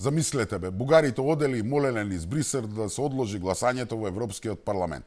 Замислете бе, бугарите одели и молеле низ Брисел да се одложи гласањето во Европскиот парламент.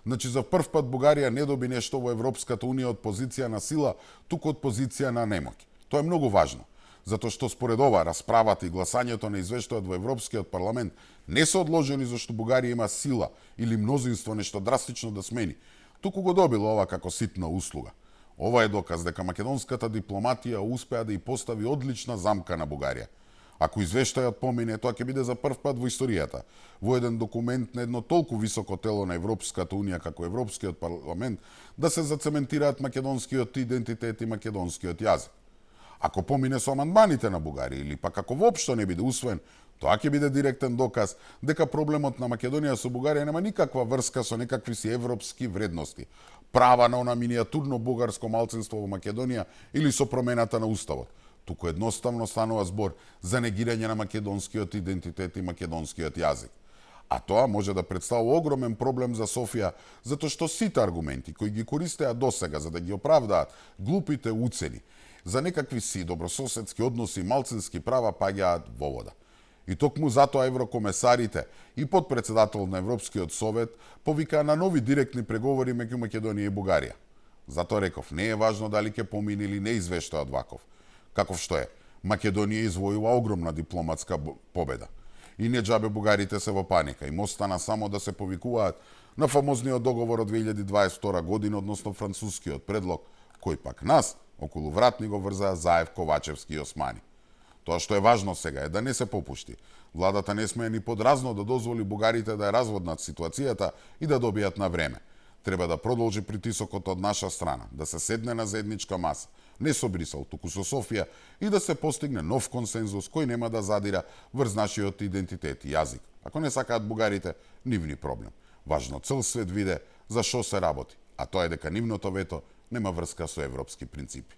Значи за прв пат Бугарија не доби нешто во Европската унија од позиција на сила, туку од позиција на немоќ. Тоа е многу важно, затоа што според ова расправата и гласањето на извештајот во Европскиот парламент не се одложени зашто Бугарија има сила или мнозинство нешто драстично да смени, туку го добила ова како ситна услуга. Ова е доказ дека македонската дипломатија успеа да и постави одлична замка на Бугарија. Ако извештајот помине, тоа ќе биде за прв пат во историјата, во еден документ на едно толку високо тело на Европската унија како Европскиот парламент, да се зацементираат македонскиот идентитет и македонскиот јазик. Ако помине со амандманите на Бугарија или пак ако воопшто не биде усвоен, тоа ќе биде директен доказ дека проблемот на Македонија со Бугарија нема никаква врска со некакви си европски вредности, права на она минијатурно бугарско малцинство во Македонија или со промената на уставот. Туку едноставно станува збор за негирање на македонскиот идентитет и македонскиот јазик. А тоа може да представува огромен проблем за Софија, затоа што сите аргументи кои ги користеа досега за да ги оправдаат глупите уцени за некакви си добрососедски односи и малцински права паѓаат во вода. И токму затоа еврокомесарите и подпредседател на Европскиот совет повикаа на нови директни преговори меѓу Македонија и Бугарија. Затоа реков, не е важно дали ќе помине или не извештајот ваков. Каков што е, Македонија извојува огромна дипломатска победа. И не џабе бугарите се во паника. Им остана само да се повикуваат на фамозниот договор од 2022 година, односно францускиот предлог, кој пак нас околу врат ни го врзаа Заев, Ковачевски и Османи. Тоа што е важно сега е да не се попушти. Владата не смее ни подразно да дозволи бугарите да ја разводнат ситуацијата и да добијат на време. Треба да продолжи притисокот од наша страна, да се седне на заедничка маса, не со Брисел, туку со Софија и да се постигне нов консензус кој нема да задира врз нашиот идентитет и јазик. Ако не сакаат бугарите, нивни проблем. Важно цел свет виде за што се работи, а тоа е дека нивното вето нема врска со европски принципи.